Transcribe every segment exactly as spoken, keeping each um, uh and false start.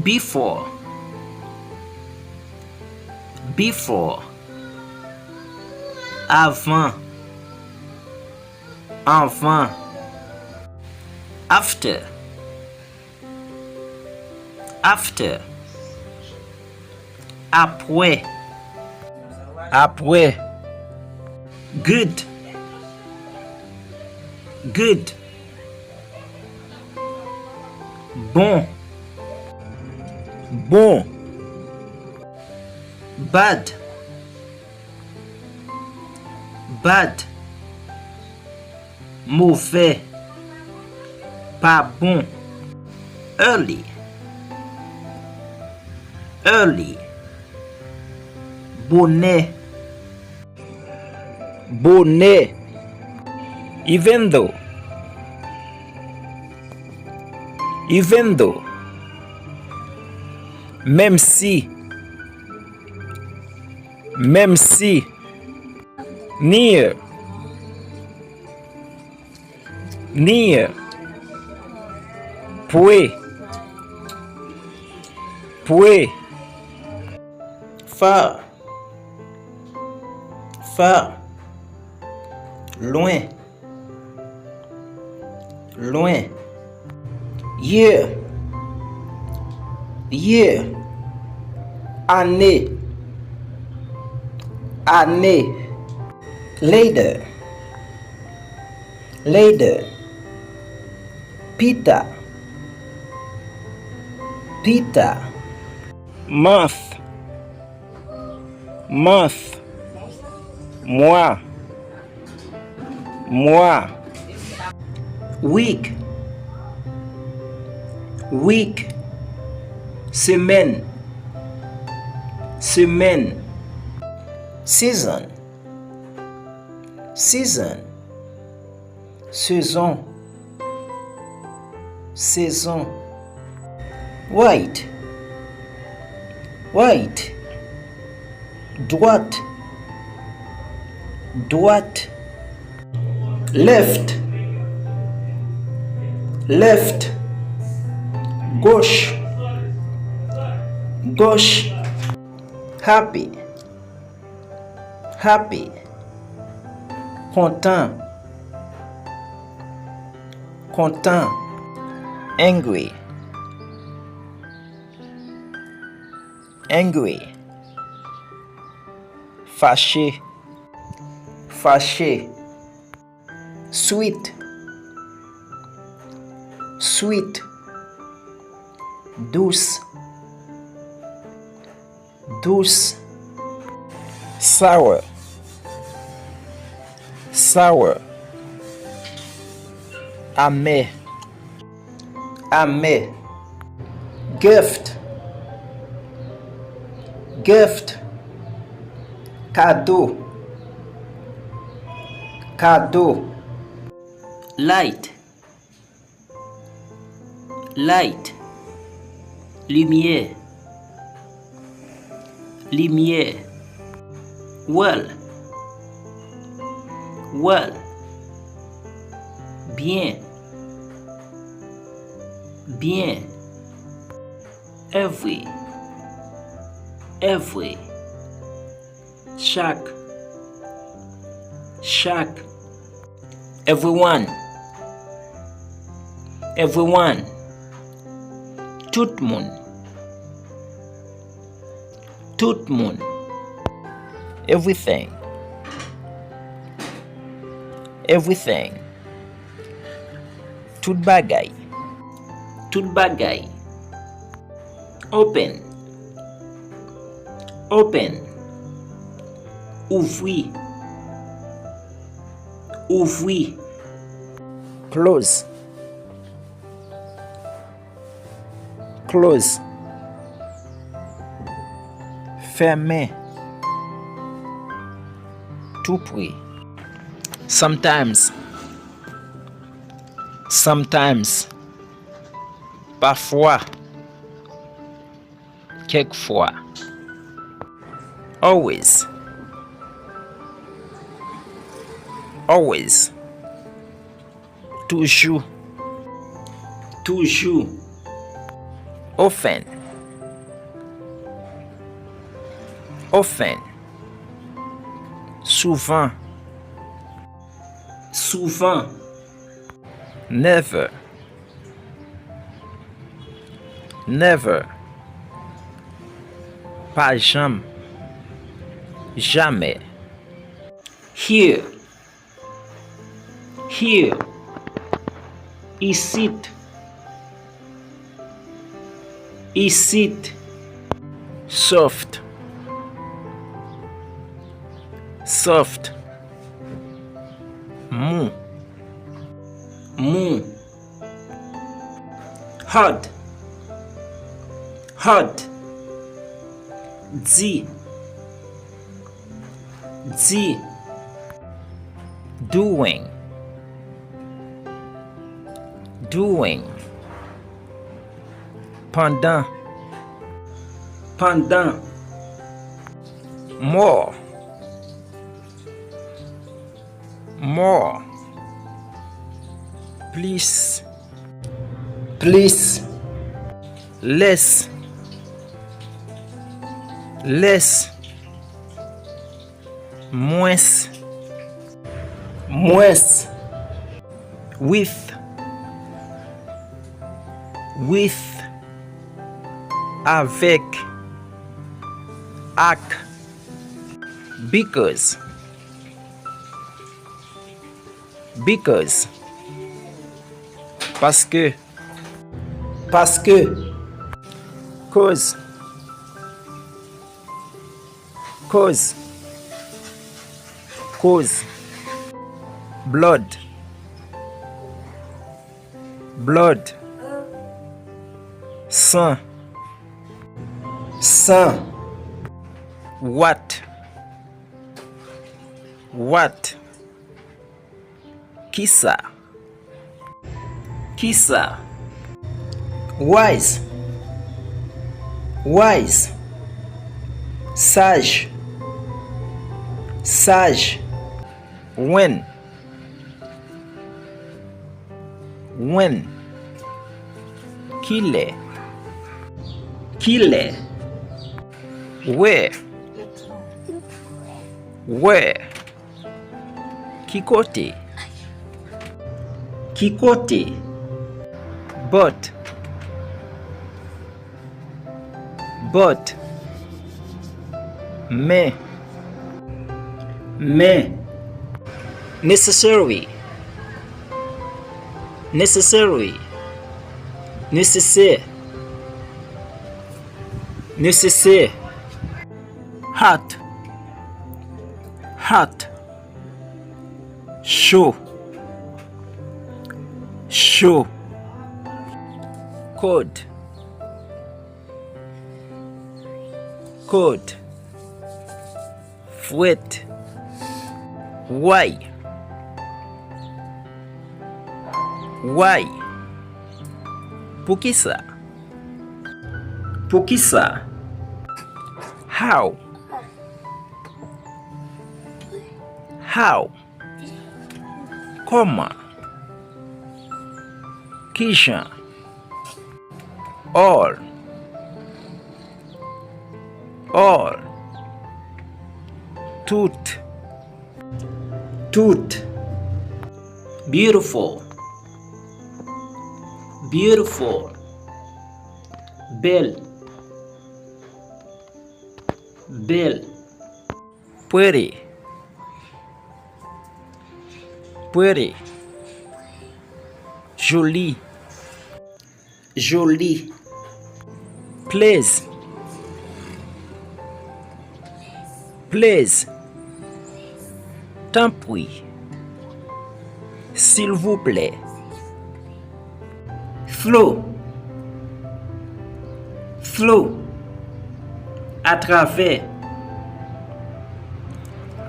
Before. Before. Avan. Anvan. After. After. Apre. Apre. Good. Good. Bon. Bon. Bad. Bad. Movè. Pa bon. Early. Early. Bonè. Bonè. Even though. Even though. Menm si. Menm si. Near. Near. Pre. Pre. Far. Far. Lwen. Lwen. Year. Year. Ane. Ane. Later. Later. Pita. Pita. Month. Month. Mwa. Mwa. Week. Week. Semèn. Semèn. Season. Season. Sezon. Sezon. Right. Right. Dwat. Dwat. Left. Left. Goch. Goch. Happy. Happy. Kontan. Kontan. Angry. Angry. Fache. Fache. Sweet. Sweet. Dous. Dous. Sour. Sour. Amè. Amè. Gift. Gift. Kado. Kado. Light. Light. Limyè. Limyè. Well. Well. Byen. Byen. Every. Every. Chak. Chak. Everyone. Everyone. Tout moun. Tout moun. Everything. Everything. Tout bagay. Tout bagay. Open. Open. Ouvri. Ouvri. Close. Close. Fèmen. Tou pre. Sometimes. Sometimes. Pafwa. Kèkfwa. Always. Always. Toujou. Toujou. Often. Often. Souvan. Souvan. Never. Never. Pa janm. Jamè. Here. Here. Isit. Isit. Soft. Soft. Mou. Mou. Hard. Hard. Di. Di. Doing. Doing. Pandan. Pandan. More. More. Plis. Plis. Less. Less. Mwens. Mwens. With. With. Avèk. Ak. Because. Because. Paske. Paske. Koz. Koz. Koz. Blood. Blood. San. San. What? What? Kisa? Kisa? Wise. Wise. Saj. Saj. When? When? Kilè? Kilè? Where? Where? Ki kote? Ki kote? But. But. Men. Men. Necessary. Necessary. Nesesè. Nesesè. Hot. Hot. Cho. Cho. Cold. Cold. Frèt. Why? Why? Poukisa? Poukisa? How? How? Kòman? Kijan? All. All. Tout. Tout. Beautiful. Beautiful. Bèl. Bèl. Pretty. Pretty. Joli. Joli. Please. Please. Tanpri. Silvouplè. Through. Through. Atravè.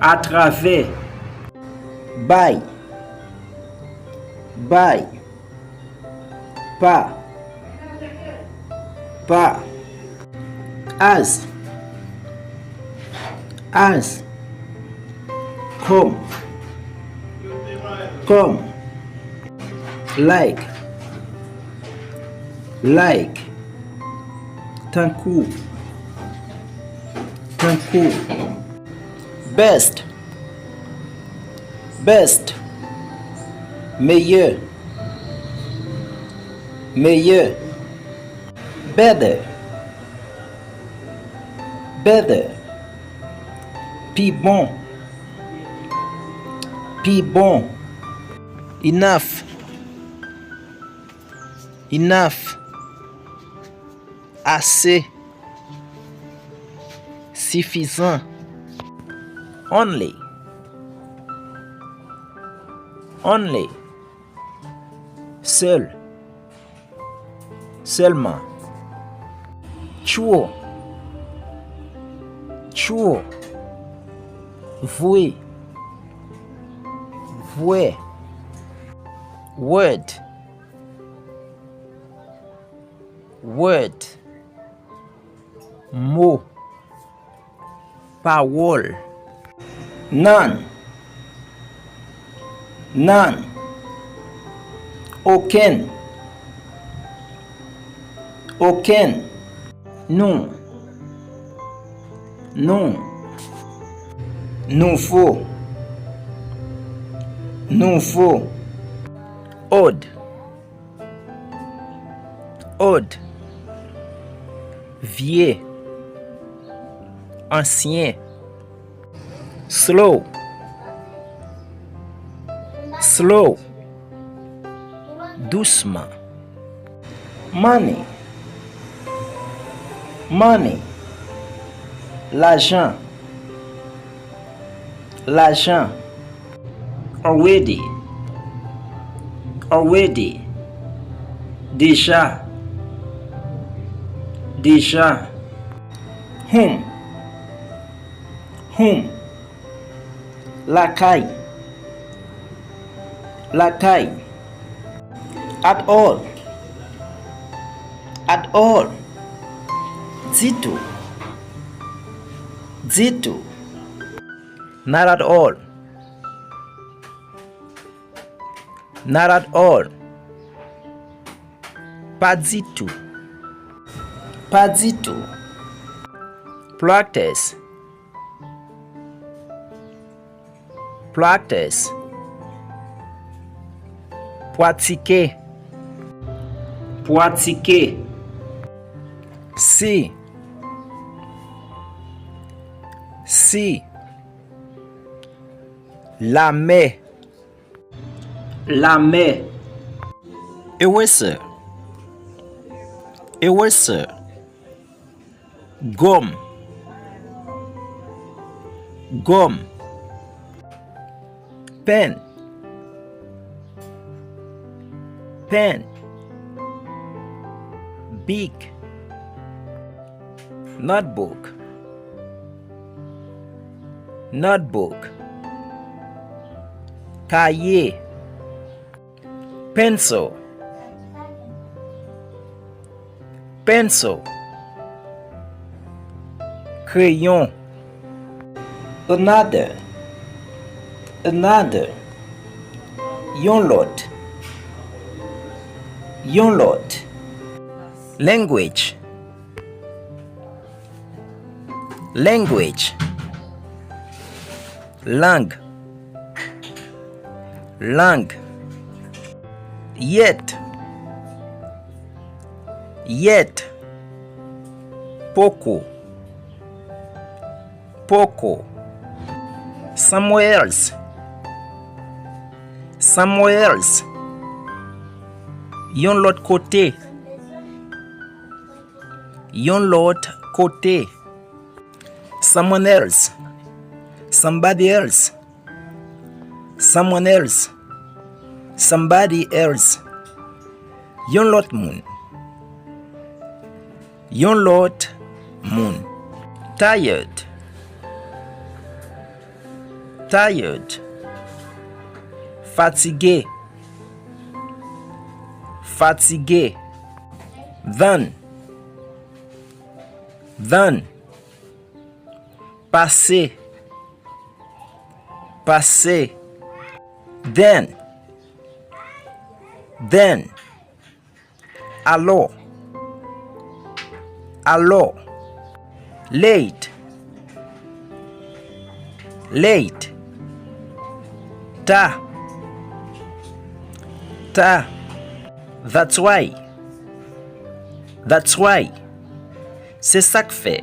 Atravè. By. By. Pa. Pa. As. As. Kòm. Kòm. Like. Like. Tankou. Kou. Best. Best. Meyè. Meyè. Better. Better. Pi bon. Pi bon. Enough. Enough. Ase. Sifizan. Only. Only. Sèl. Sèlman. True. True. Vre. Vrè. Word. Word. Mo. Pawòl. None. None. Okenn. Okenn. Nou. Nou. Nouvo. Nouvo. Old. Old. Vye. Ansyen. Slow. Slow. Dousman. Money. Money. Lajan. Lajan. Already. Already. Deja. Deja. Home. Home. Lakay. Lakay. At all. At all. Ditou. Ditou. Not at all. Not at all. Pa ditou. Pa ditou. Practice. Practice. Pratike. Pratike. Si. Si. Lamè. Lamè. Eraser. Eraser. Gòm. Gòm. Pen. Pen. Bik. Notebook. Notebook. Kaye. Pencil. Pencil. Kreyon. Another. Another. Yon lòt. Yon lòt. Language. Language. Lang. Lang. Yet. Yet. Poko. Poko. Somewhere else. Somewhere else. Yon lòt kote. Yon lòt kote. Someone else. Somebody else. Someone else. Somebody else. Yon lòt moun. Yon lòt moun. Tired. Tired. Fatige. Fatige. Than. Than. Pase. Pase. Then. Then. Alò. Alò. Late. Late. Ta. Ta. That's why. That's why. Se sa k fè.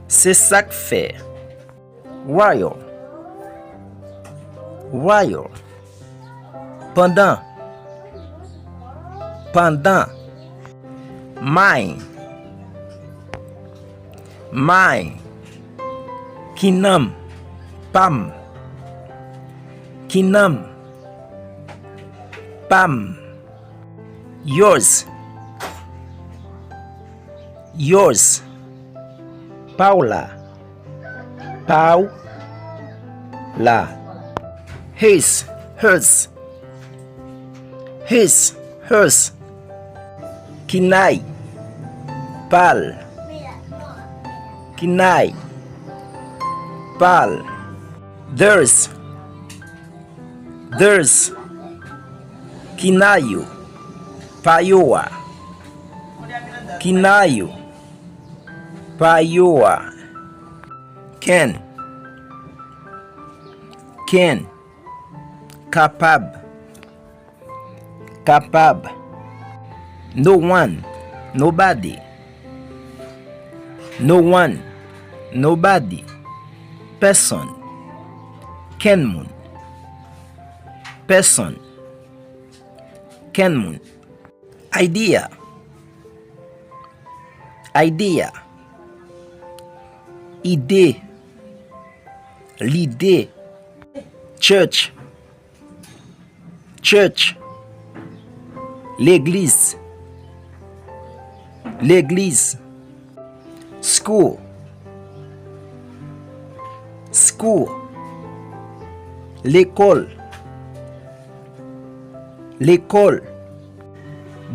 Se sa k fè. While. While. Pandan. Pandan. Mine. Mine. Ki nan m. Pa m. Ki nan m. Pa m. Yours. Yours. Pa w la. Pa w la. His, hers. His, hers. Kinay. Pa l. Kinay. Pa l. Theirs. Theirs. Kinay yo. Pa yo a. Kinay yo. Pa yo a. Can. Can. Kapab. Kapab. No one. Nobody. No one. Nobody. Pèsonn. Kenn moun. Pèsonn. Kenn moun. Idea. Idea. Ide. Lide. Church. Church. Legliz. Legliz. School. School. Lekòl. Lekòl.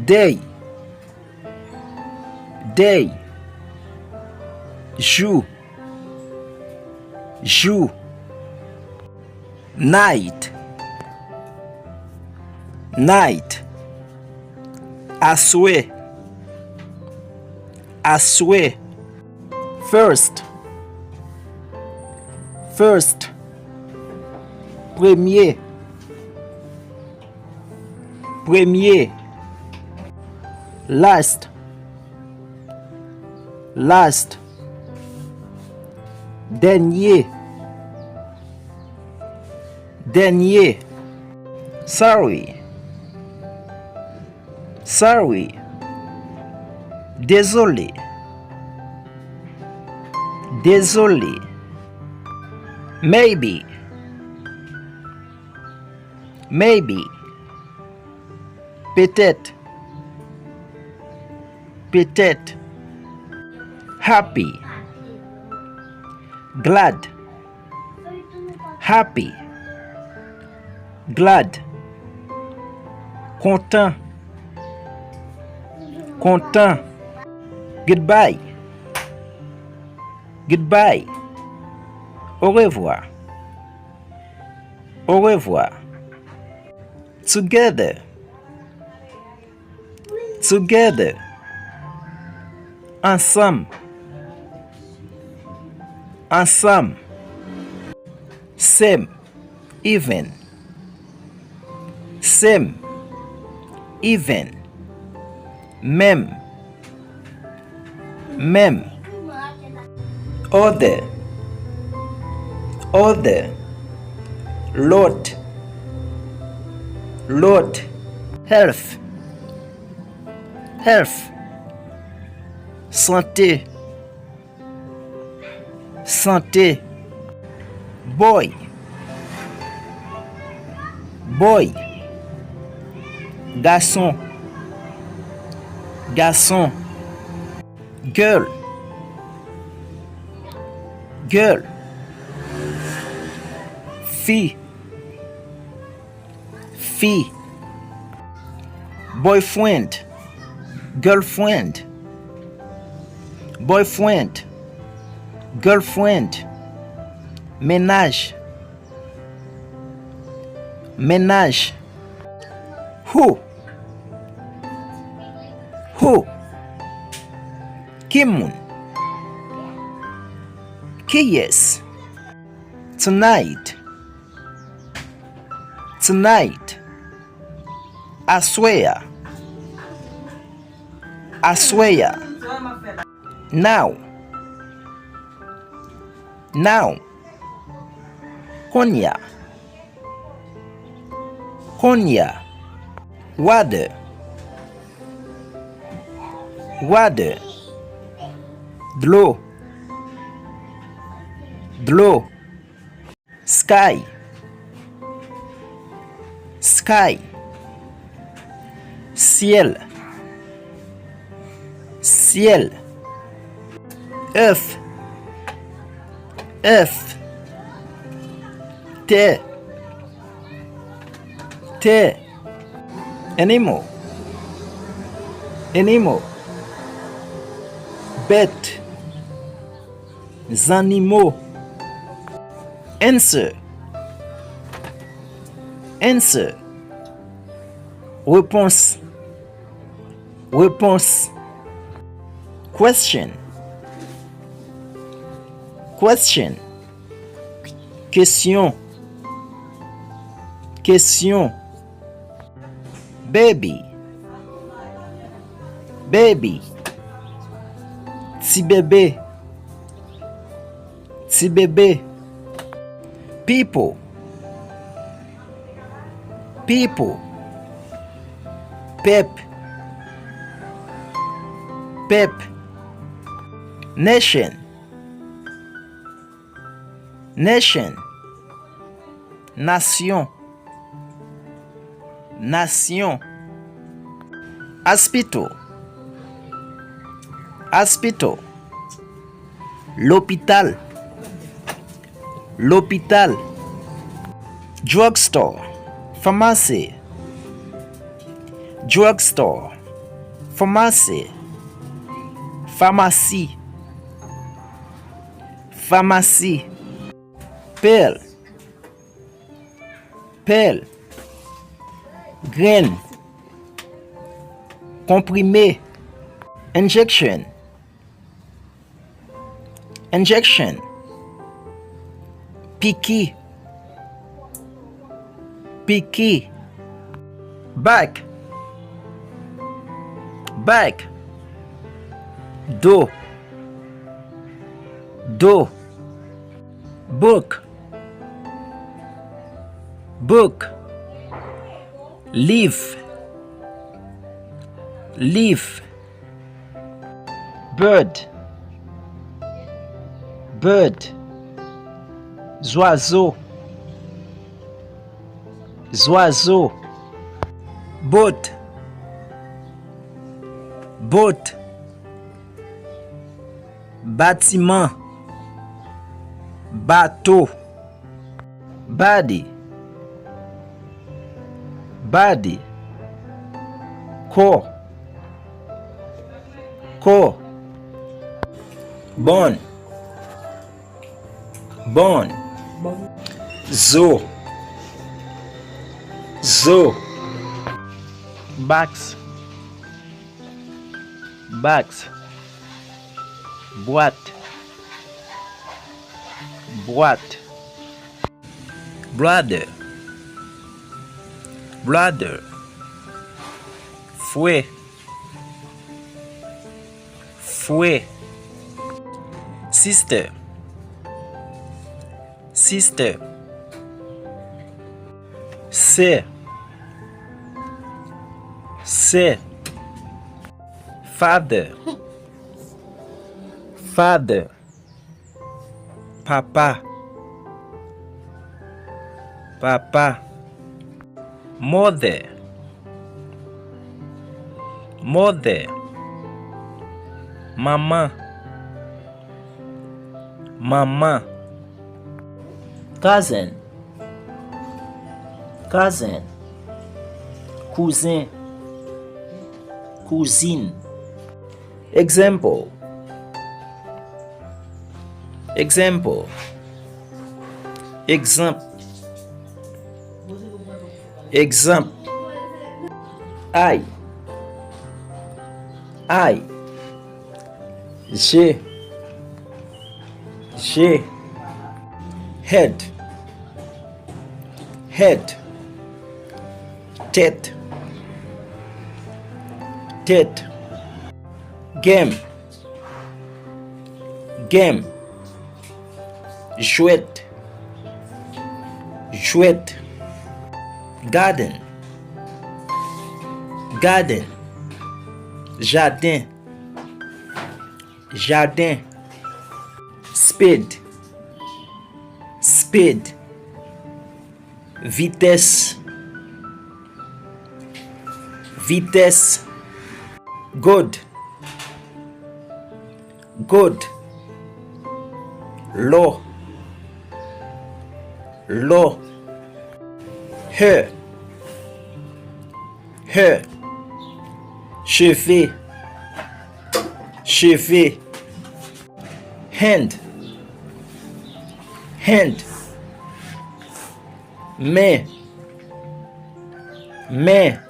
Day. Day. Jou. Jou. Night. Night. Aswè. Aswè. First. First. Premye. Premye. Last. Last. Dènye. Dènye. Sorry. Sorry. Dezole. Dezole. Maybe. Maybe. Petèt. Petèt. Happy. Glad. Happy. Glad. Kontan. Kontan. Goodbye. Goodbye. Orevwa. Orevwa. Together. Together. Ansanm. Ansanm. Same. Even. Same. Even. Menm. Menm. Other. Other. Lòt. Lòt. Health. Health. Sante. Sante. Boy. Boy. Gason. Gason. Girl. Girl. Fi. Fi. Boyfriend. Girlfriend. Boyfriend. Girlfriend. Mennaj. Mennaj. Who? Who? Ki moun? Kiyès? Tonight. Tonight. Aswè a. Aswè a. Now. Now. Kounye a. Kounye a. Water. Water. Dlo. Dlo. Sky. Sky. Syèl. Syèl. Earth. Earth. Tè. Tè. Animal. Animal. Bèt. Zannimo. Answer. Answer. Repons. Repons. Question. Question. Kesyon. Kesyon. Baby. Baby. Ti bebe. Ti bebe. People. People. Pèp. Pèp. Nation. Nation. Nasyon. Nasyon. Hospital. Hospital. Lopital. Lopital. Drugstore. Famasi. Drugstore. Famasi. Famasi. Famasi. Pill. Pill. Grenn. Konprime. Injection. Injection. Piki. Piki. Back. Back. Do. Do. Book. Book. Leaf. Leaf. Bird. Bird. Zwazo. Zwazo. Boat. Boat. Batiman. Bato. Body. Body. Kò. Kò. Bone. Bone. Zo. Zo. Box. Box. Bwat. Bwat. Brother. Brother. Frè. Frè. Sister. Sister. Sè. Sè. Father. Father. Papa. Papa. Mother. Mother. Manman. Manman. Cousin. Cousin. Kouzen. Kouzin. Example. Example. Egzanp. Egzanp. Eye. Eye. Je. Je. Head. Head. Tèt. Tèt. Game. Game. Jwèt. Jwèt. Garden. Garden. Jaden. Jaden. Speed. Speed. Vitès. Vitès. Gold. Gold. Lò. Lò. Hair. Hair. Cheve. Cheve. Hand. Hand. Men. Men.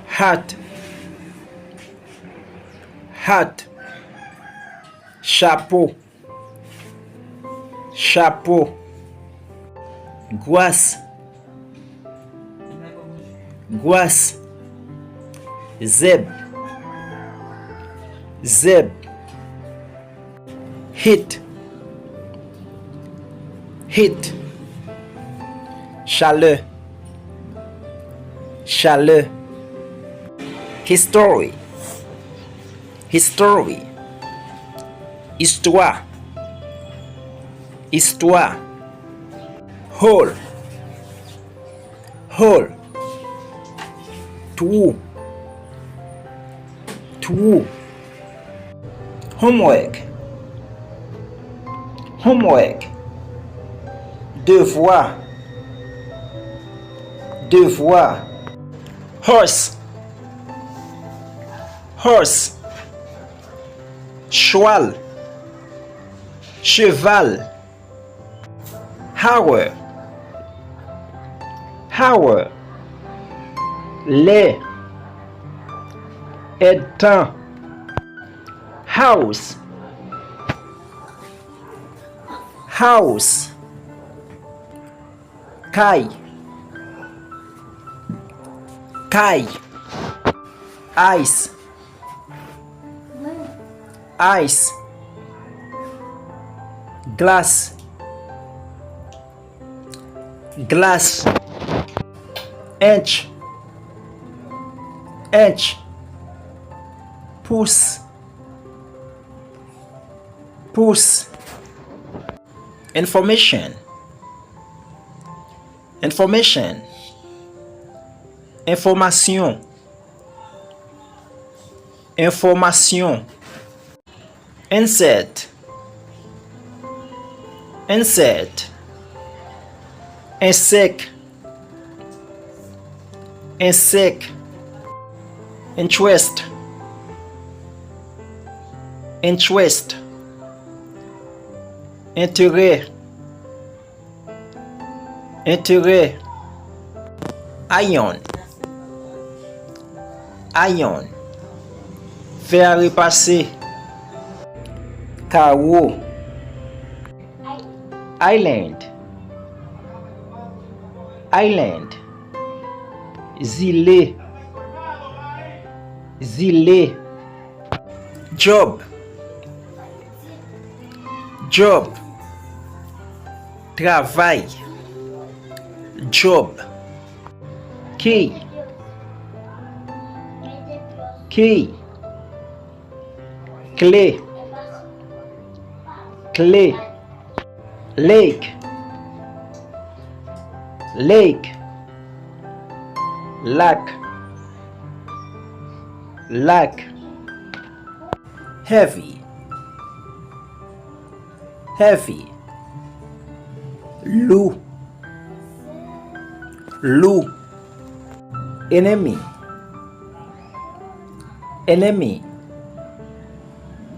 Hat. Hat. Chapo. Chapo. Gwas. Gwas. Zèb. Zèb. Heat. Heat. Chalè. Chalè. History. History. Istwa. Istwa. Hole. Hole. Twou. Twou. Homework. Homework. Devwa. Devwa. Horse. Horse. Chwal. Cheval. Hour. Hour. Lè. Èdtan. House. House. Kay. Kay. Ice. Ice. Glas. Glas. Inch. Inch. Pous. Pous. Information. Information. Enfòmasyon. Enfòmasyon. Insect. Insect. Ensèk. Ensèk. Interest. Interest. Enterè. Enterè. Iron. Iron. Fè a repase. Kawo. Island. Island. Zile. Zile. Job. Job. Travay. Job. Key. Key. Kle. Kle. Lake. Lake. Lak. Lak. Heavy. Heavy. Lou. Lou. Enemy. Enemy.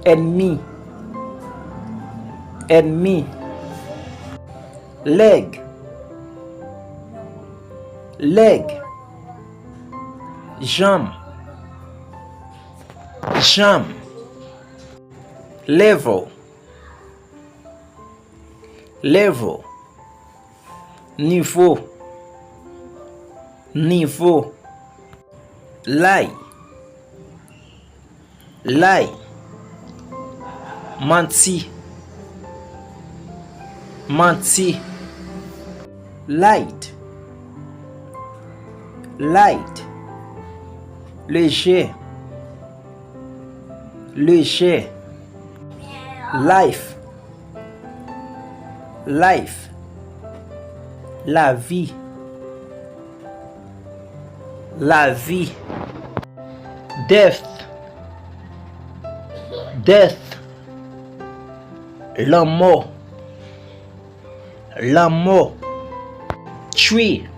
Ènmi. Ènmi. Leg. Leg. Janm. Janm. Level. Level. Nivo. Nivo. Lay. Lay. Manti. Manti. Light. Light. Lejè. Lejè. Life. Life. Lavi. Lavi. Death. Death. Lanmò. Lanmò. Tree.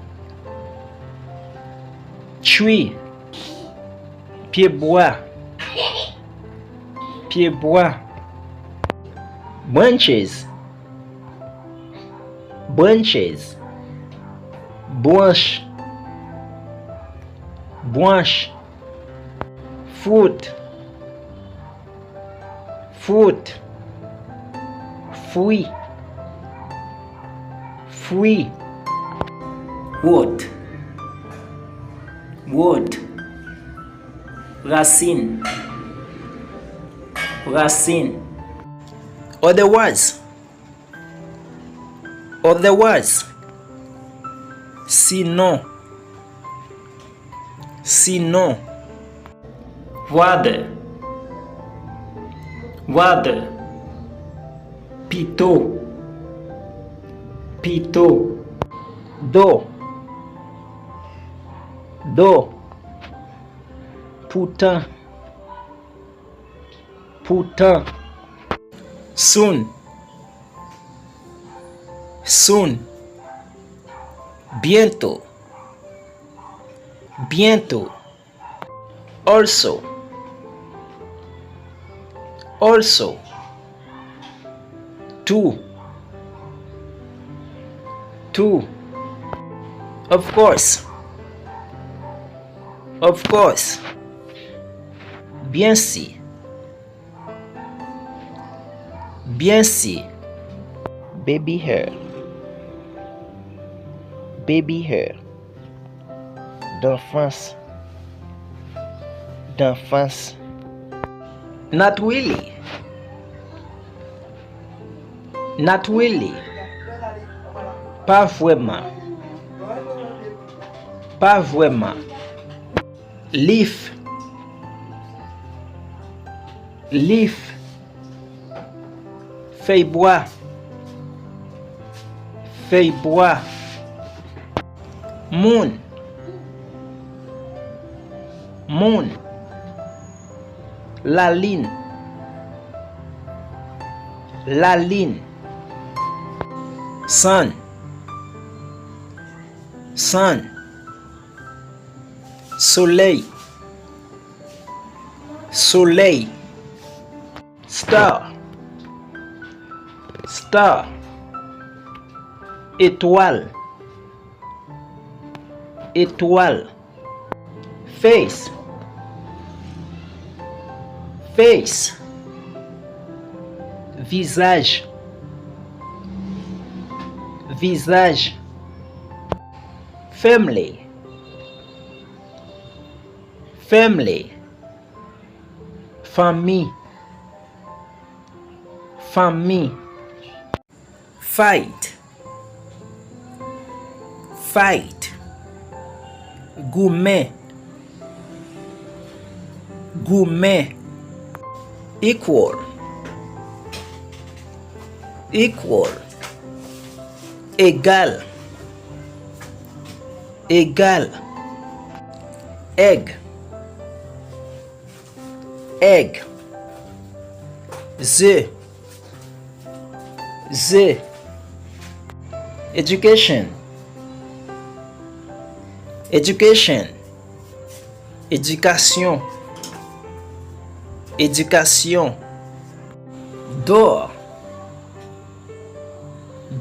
Tree. Pyebwa. Pyebwa. Branches. Branches. Branch. Branch. Fruit. Fruit. Fwi. Fwi. Root. Root. Rasin. Rasin. Otherwise. Otherwise. Sinon. Sinon. Rather. Rather. Pito. Pito. Though. Though. Poutan. Poutan. Soon. Soon. Byento. Byento. Also. Also. Tou. Tou. Of course. Of course. Byensi. Byensi. Baby hair. Baby hair. D'enfance. D'enfance. Not really. Not really. Pa vrèman. Pa vrèman. Leaf. Leaf. Fèy bwa. Fèy bwa. Moon. Moon. Lalin. Lalin. Sun. Sun. Solèy. Solèy. Star. Star. Etwal. Etwal. Face. Face. Vizaj. Vizaj. Family. Family. Fanmi. Fanmi. Fight. Fight. Goumen. Goumen. Equal. Equal. Egal. Egal. Egg. Egg. Ze. Ze. Education. Education. Edikasyon. Edikasyon. Door.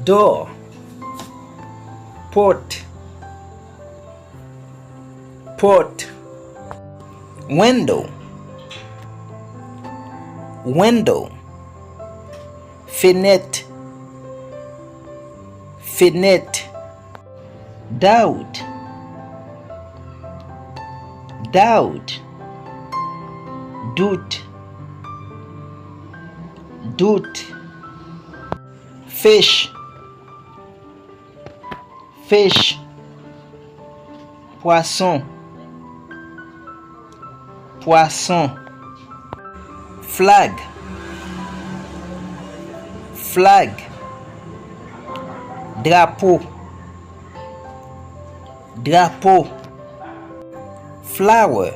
Door. Pòt. Pòt. Window. Window. Fenèt. Fenèt. Doubt. Doubt. Dout. Dout. Fish. Fish. Pwason. Pwason. Flag. Flag. Drapo. Drapo. Flower.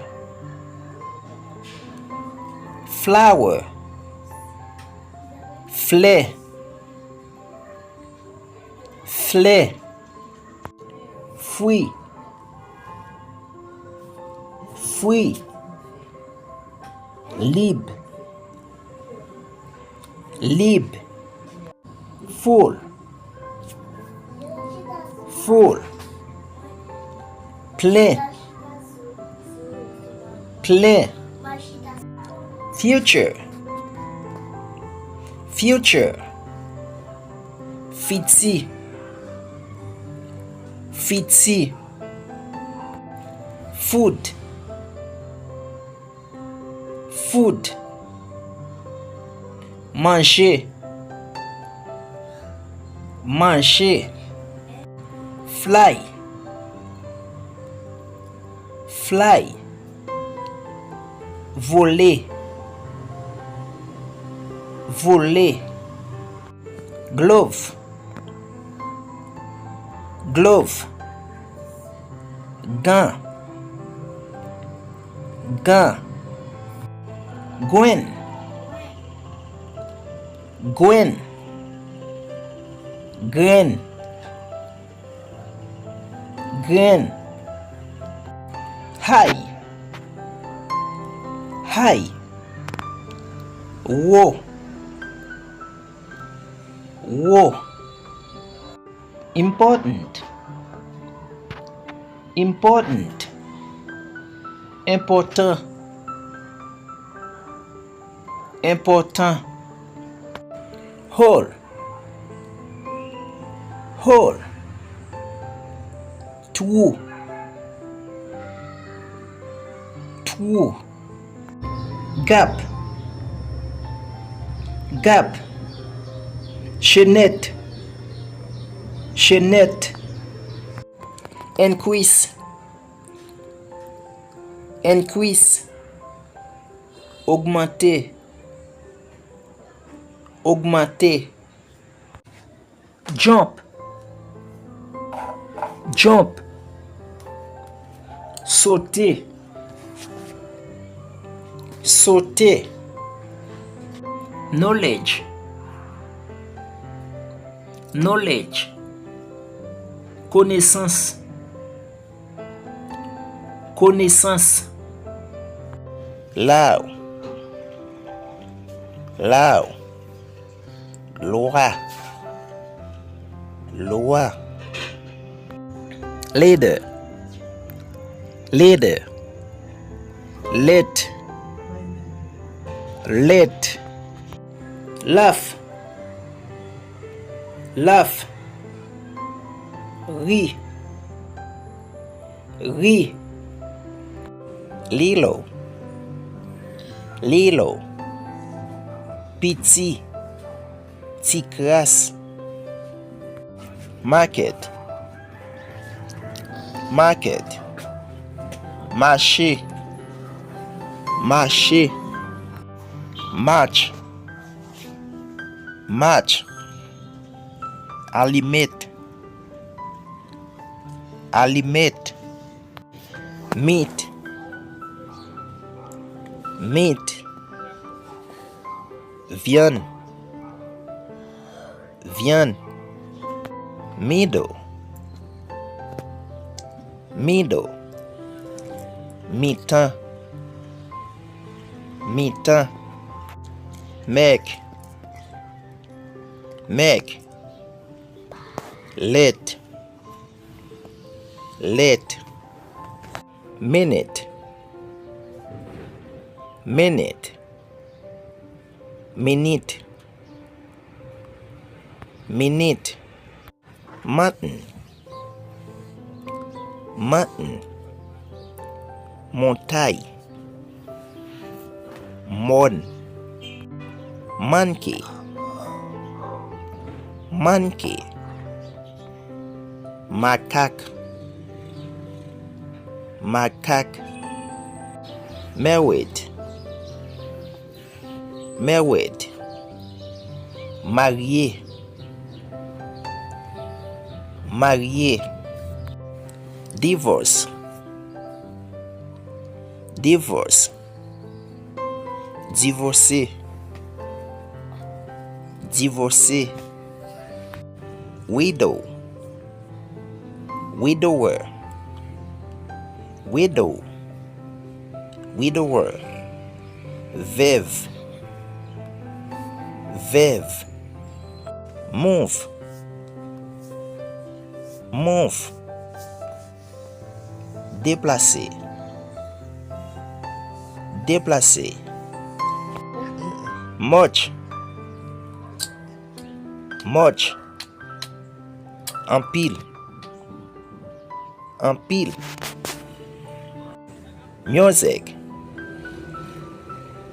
Flower. Flè. Flè. Fwi. Fwi. Lib. Lib. Full. Full. Plen. Plen. Future. Future. Fiti. Fiti. Food. Food. Manje. Manje. Fly. Fly. Vole. Vole. Glove. Glove. Gan. Gan. Grenn. Grenn. Grenn. Grenn. High. High. Wo. Wo. Important. Important. Enpòtan. Enpòtan. Hole. Hole. Twou. Twou. Gap. Gap. Chenèt. Chenèt. Increase. Increase. Ogmante. Ogmante. Jump. Jump. Sote. Sote. Knowledge. Knowledge. Konesans. Konesans. Law. Law. Lwa. Lwa. Leader. Leader. Let. Let. Laugh. Laugh. Ri. Ri. Lilo. Lilo. Piti. Ti kras. Market. Market. Mache. Mache. Match. Match. Alimèt. Alimèt. Meat. Meat. Vyann. Vyann. Middle. Middle. Mitan. Mitan. Make. Make. Let. Let. Minute. Minute. Minit. Minit. Mountain. Mountain. Montay. Mòn. Manke. Manke. Makak. Makak. Mèwèd. Mèwèd. Marye. Marye. Divòs. Divòs. Divòse. Divòse. Widow. Widower. Widow. Widower. Vèv. Vèv. Move. Move. Deplase. Deplase. Much. Much. Anpil. Anpil. Music.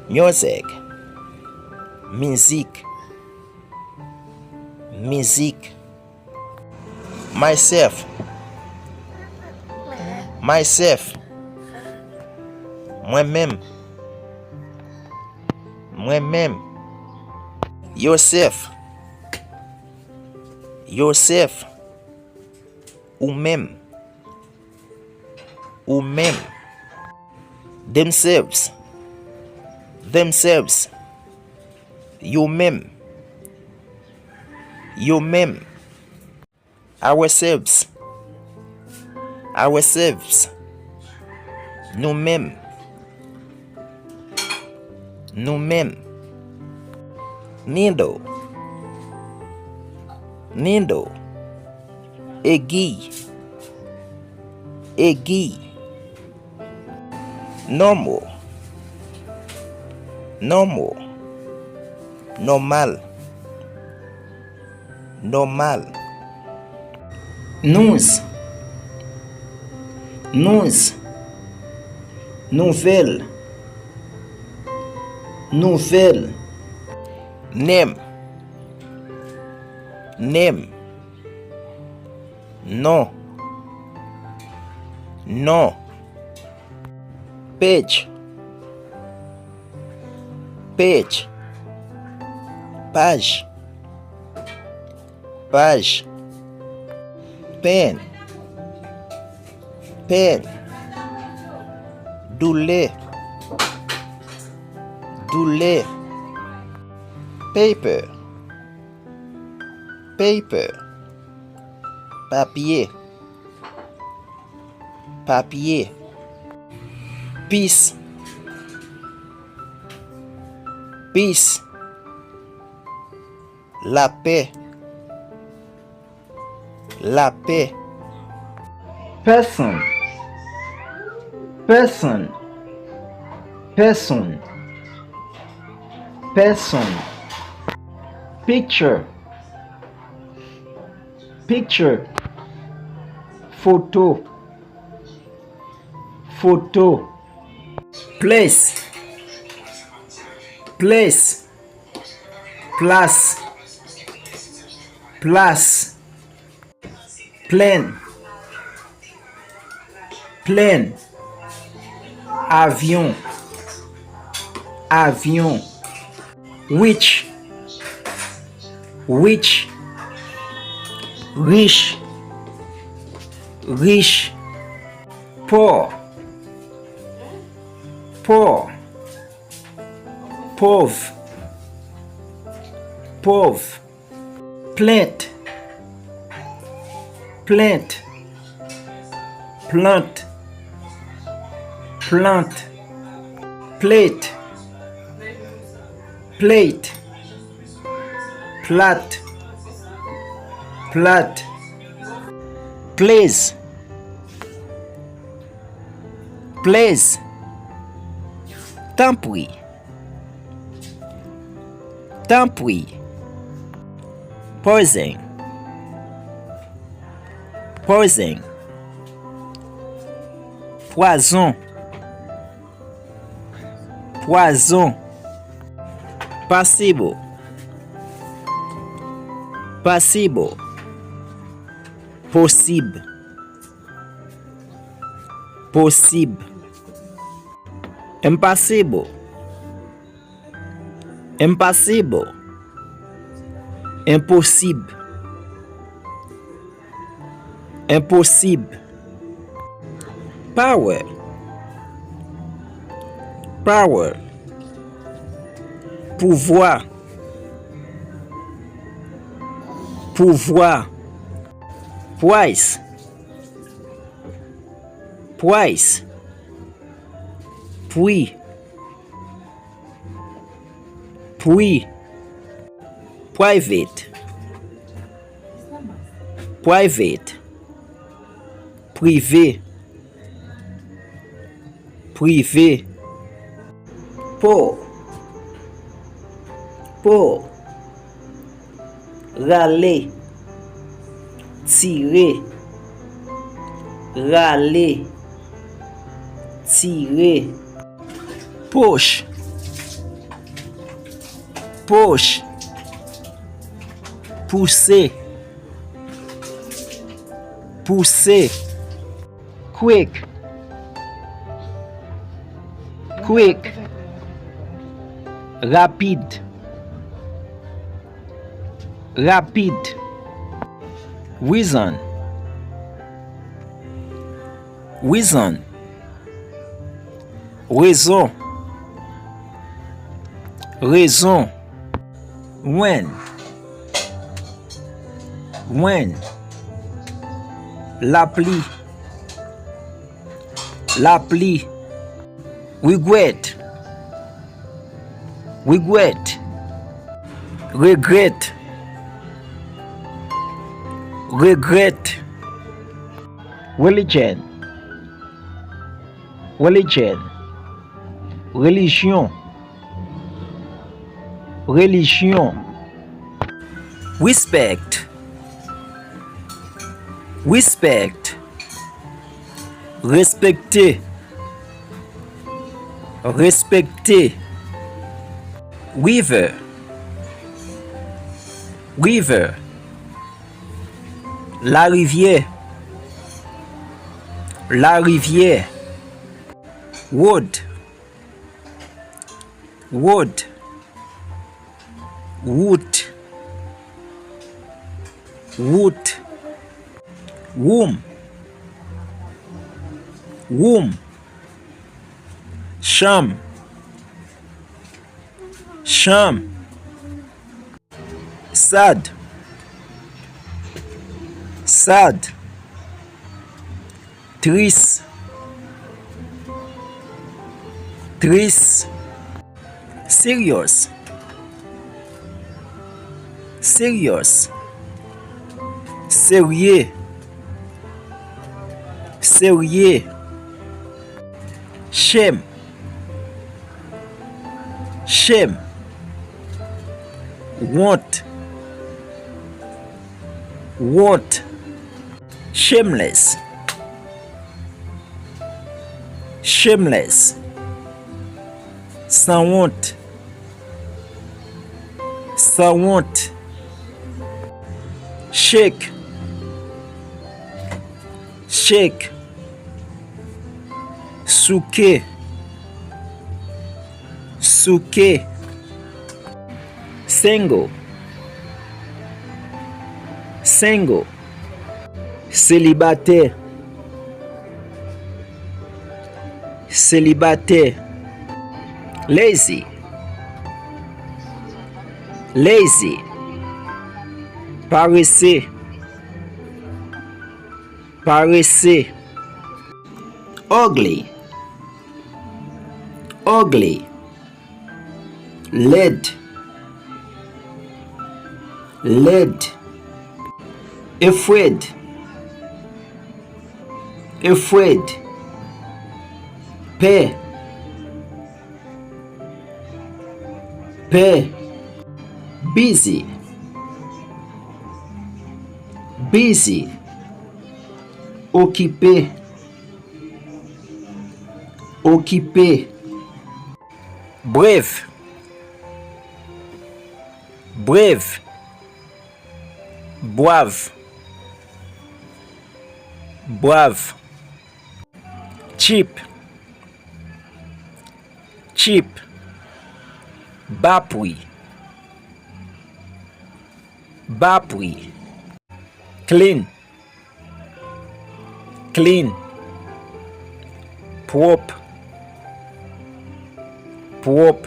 Music. Mizik. Mizik. Myself. Myself. Mwen menm. Mwen menm. Yourself. Yourself. Ou menm. Ou menm. Themselves. Themselves. Yo menm. Yo menm. Ourselves. Ourselves. Nou menm. Nou menm. Needle. Needle. Egiy. Egiy. Normal. Normal. Nòmal. Nòmal. News. News. Nouvèl. Nouvèl. Name. Name. Non. Non. Page. Page. Paj. Paj. Pen. Pen. Doulè. Doulè. Paper. Paper. Papye. Papye. Peace. Peace. Lapè. Lapè. Person. Person. Person. Person. Picture. Picture. Foto. Foto. Place. Place. Plas. Plas. Plane. Plane. Avyon. Avyon. Rich. Rich. Rich. Rich. Poor. Poor. Pòv. Pòv. Plant. Plant. Plant. Plant. Plate. Plate. Plat. Plat. Please. Please. Tanpri. Tanpri. Poison. Poison. Pwazon. Pwazon. Possible. Possible. Posib. Posib. Impossible. Impossible. Enposib. Enposib. Power. Power. Pouvwa. Pouvwa. Price. Price. Pri. Pri. Private. Private. Prive. Prive. Pull. Pull. Rale. Tire. Rale. Tire. Push. Push. Pouse. Pouse. Quick. Quick. Rapid. Rapid. Reason. Reason. Rezon. Rezon. Rain. Rain. Lapli. Lapli. Regret. Regret. Regrèt. Regrèt. Religion. Religion. Relijyon. Relijyon. Respect. Respect. Respekte. Respekte. River. River. Larivyè. Larivyè. Road. Road. Wout. Wout. Room. Room. Chanm. Chanm. Sad. Sad. Tris. Tris. Serious. Serious. Serye. Serye. Shame. Shame. Wont. Wont. Shameless. Shameless. Sanwont. Sanwont. Shake. Shake. Souke. Souke. Single. Single. Selibatè. Selibatè. Lazy. Lazy. Parese. Parese. Ugly. Ugly. Lèd. Lèd. Afraid. Afraid. Pè. Pè. Busy. Busy. Okipe. Okipe. Brave. Brave. Bwav. Bwav. Cheap. Cheap. Ba pri. Ba pri. Clean. Clean. Pwòp. Pwòp.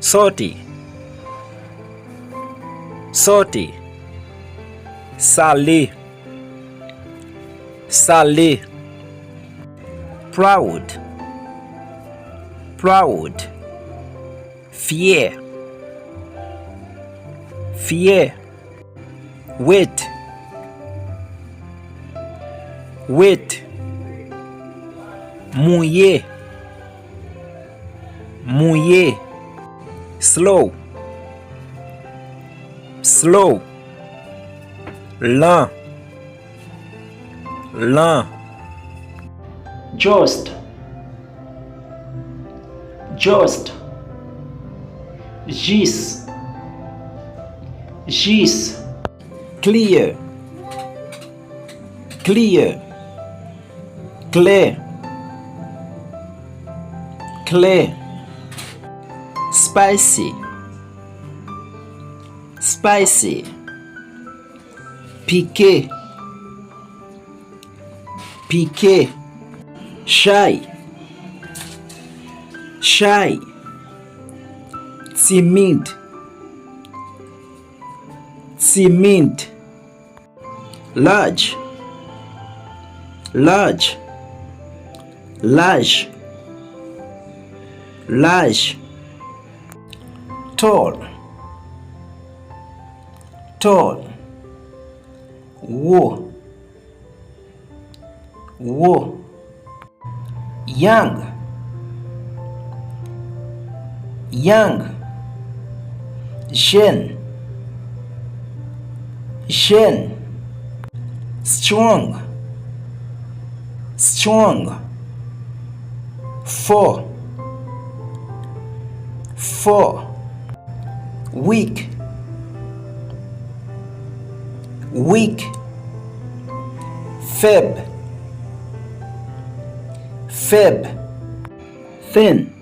Salty. Salty. Sale. Sale. Proud. Proud. Fyè. Fyè. Wet. Wet. Mouye. Mouye. Slow. Slow. Lan. Lan. Just. Just. Jis. Jis. Clear. Clear. Klè. Klè. Spicy. Spicy. Pike. Pike. Shy. Shy. Timid. Timid. Large. Large. Laj. Laj. Tall. Tall. Wo. Wo. Young. Young. Jèn. Jèn. Strong. Strong. Fò. Fò. Weak. Weak. Fèb. Fèb. Thin.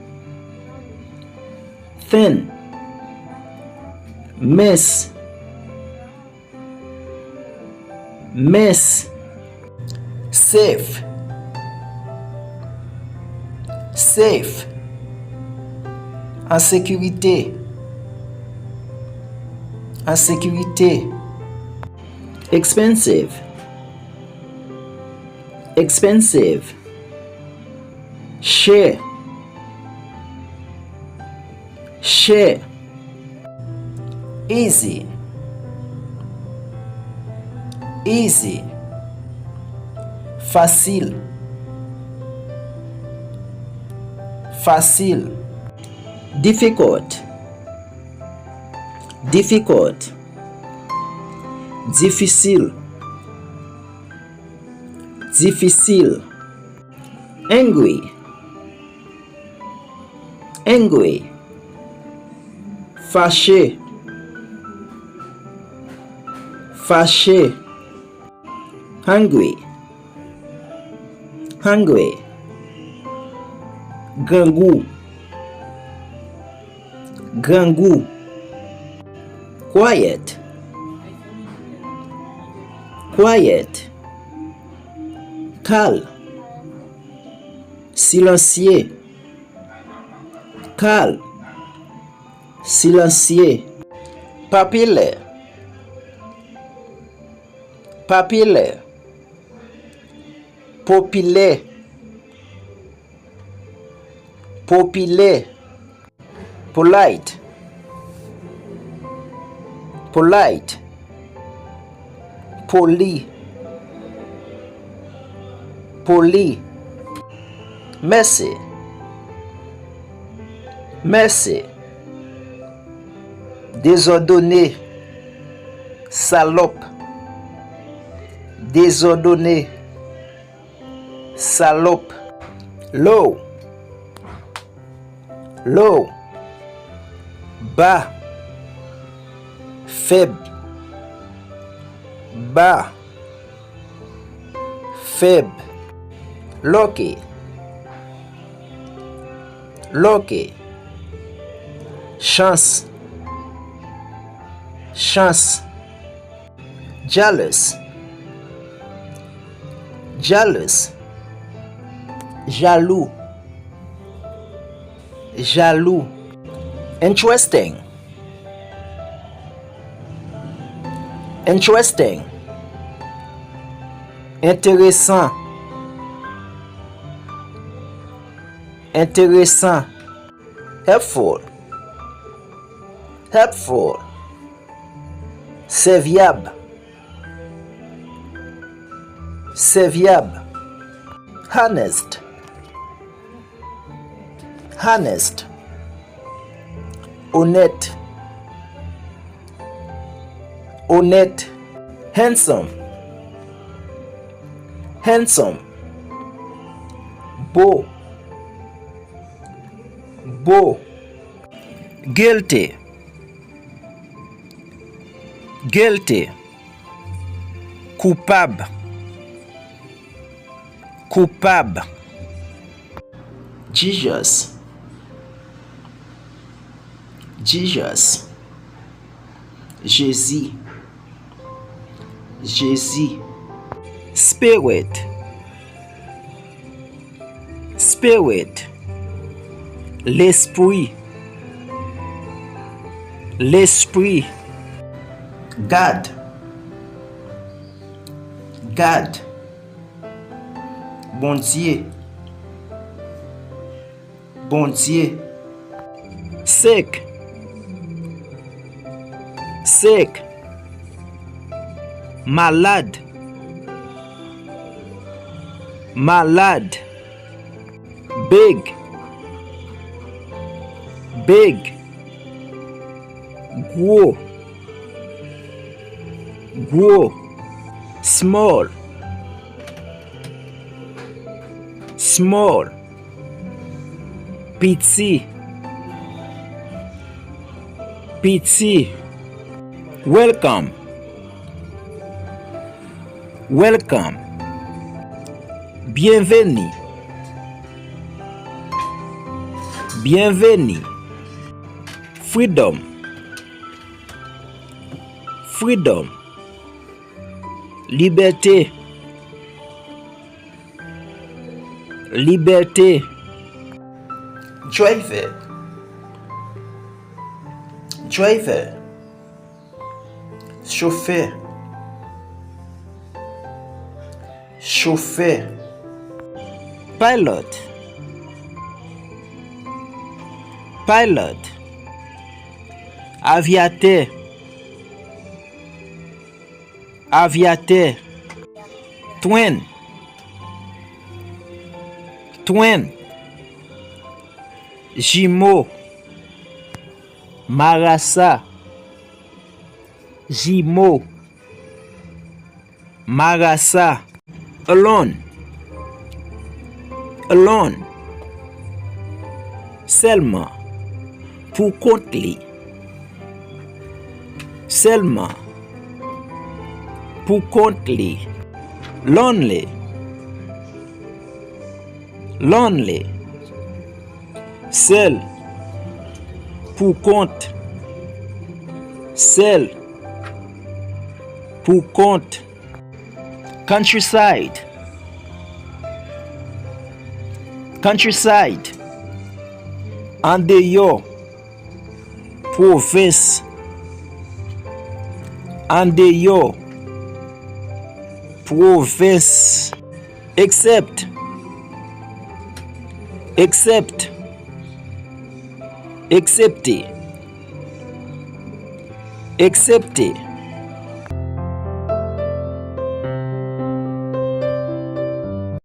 Thin. Mens. Mens. Safe. Safe. An sekirite. An sekirite. Expensive. Expensive. Chè. Chè. Easy. Easy. Fasil. Fasil. Difficult. Difficult. Difisil. Difisil. Angry. Angry. Fache. Fache. Hungry. Hungry. Grangou. Grangou. Quiet. Quiet. Kalm. Silansye. Kalm. Silansye. Popilè. Popilè. Popilè. Popilè. Polite. Polite. Poli. Poli. Messy. Messy. Dezòdone. Salòp. Dezòdone. Salòp. Low. Low. Ba. Fèb. Ba. Fèb. Lucky. Lucky. Chans. Chans. Jealous. Jealous. Jalou. Jalou. Interesting. Interesting. Enteresan. Enteresan. Helpful. Helpful. Sèvyab. Sèvyab. Honest. Honest. Onèt. Onèt. Handsome. Handsome. Bo. Bo. Guilty. Guilty. Koupab. Koupab. Jesus. Jesus. Jezi. Jezi. Spirit. Spirit. Lespri. Lespri. God. God. Bondye. Bondye. Sick. Sick. Malad. Malad. Big. Big. Gwo. Gwo. Small. Small. Piti. Piti. Welcome. Welcome. Byenveni. Byenveni. Freedom. Freedom. Libète. Libète. Driver. Driver. Chofè. Chofè. Pilot. Pilot. Avyatè. Avyatè. Twin. Twin. Jimo. Marasa. Jimo. Marasa. Alone. Alone. Sèlman. Pou kont li. Sèlman. Pou kont li. Lonely. Lonely. Sèl. Pou kont. Sèl. Pou kont. Countryside. Countryside. Andeyò. Pwovens. Andeyò. Pwovens. Except. Except. Eksepte. Eksepte.